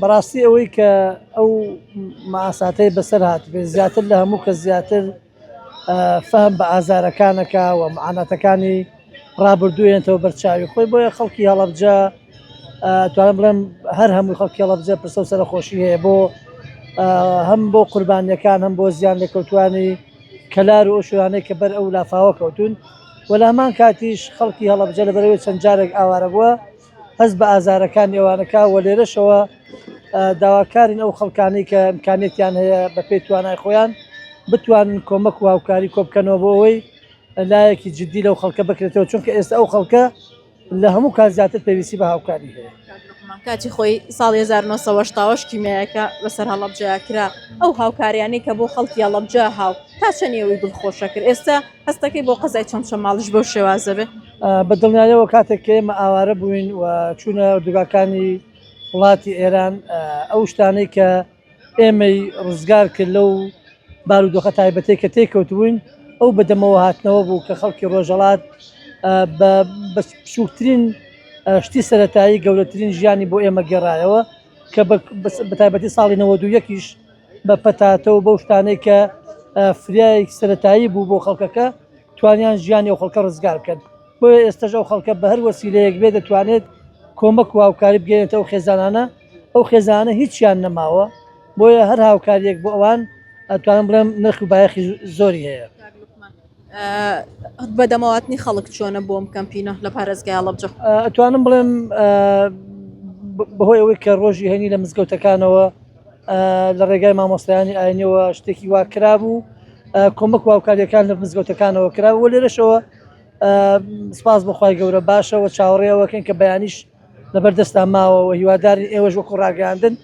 بەڕاستی ئەوەی کە ئەو مەئاساتەی بەسەر هاتبێ زیاتر لە هەموو کەس زیاتر فەهم بە ئازارەکانەکە و معاناتەکانی ڕابردووێنێتەوە بەرچاوی خۆی بۆیە خەڵکی هەڵەبجە توانم بڵێم هەر هەموو خەڵکی هەڵەبجە پرسە و سەرەخۆشی هەیە بۆ هەم بۆ قوربانیەکان هەم بۆ زیان لێکەوتوانی کەلار و ئەو شوێنانەی کە بەر ئەو لافاوە کەوتون و لە هەمان کاتیش خەڵکی هەڵەبجە لەبەرەوەی چەند جارێک ئاوارە بووە هەست بە ئازارەکانی ئەوانەکا و لێرەشەوە داواکارین ئەو خەڵکانەی کە ئیمکانیەتیان هەیە بە پێی توانای خۆیان بتوانن کۆمەک و هاوکاری کۆبکەنەوە بۆ ئەوەی لایەکی جدی لەو خەڵکە بکرێتەوە چونکە ئێستا ئەو خەڵکە لە هەموو کات زیاتر پێویستی بە هاوکاری هەیە. کاتی خۆی ساڵی 1970 کیمیایەکە بەسەر هەڵەبجە کرا ئەو هاوکاریانەی کە بۆ خەڵکی هەڵەبجە هاو تا چەند ئێوەی دڵخۆشە کرد ئێستا هەستەکەی بۆ قەزای چەمچەماڵیش بەو شێوازە بێ؟ بە دڵنیایەوە کاتێک کە ئێمە ئاوارە بووین و چوونە ئۆردوگاکانی وڵاتی ئێران ئەو شتانەی کە ئێمەی ڕزگار کرد لەو بارودۆخە تایبەتەی کە تێکەوتبووین ئەو بەدەمەوە هاتنەوە بوو کە خەڵکی ڕۆژەڵات بە بچووکترین شتی سەتایی گەورەترین ژیانی بۆ ئێمە گێڕایەوە کە بە تایبەتی ساڵی 91یش بە پەتاتە و بەو شتانەی کە فریایەکی سەتایی بوو بۆ خەڵکەکە توانیان ژیانی ئەو خەڵکە ڕزگار بکەن بۆیە ئێستش ئەو خەڵکە بە هەر وەسیلەیەک بێ دەتوانێت کۆمەک و هاوکاری بگەێنێتە ئەو خێزانانە ئەو خێزانە هیچیان نەماوە بۆیە هەر هاوکاریەک بۆ ئەوان ئەتوانم بڵێم نرخ و بایەخی زۆری هەیە. بەدەمەواتنی خەڵک چۆنە بۆم کەمپینە لە پارێزگای هەڵەبجە؟ ئەتوانم بڵێم بەهۆی ئەوەی کە ڕۆژی هەینی لە مزگەوتەکانەوە لە ڕێگای مامۆستایانی ئاینیەوە شتێکی وا کرابوو کۆمەک و هاوکاریەکان لە مزگەوتەکانەوە کرا و لێرەشەوە سپاس بۆ خوای گەورە باشەوە چاوەڕێەوەکەن کە بەیانیش لەبەر دەستان ماوە و هیوادارین ئێوەش وەکو ڕاگەیاندن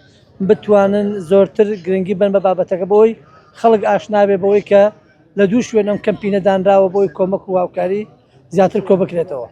بتوانن زۆرتر گرنگی بن بە بابەتەکە بۆی خەڵک ئاشنابێ بەوەی کە لە دوو شوێن ئەم کەمپینە دانراوە بۆی کۆمەک و هاوکاری زیاتر کۆ بکرێتەوە.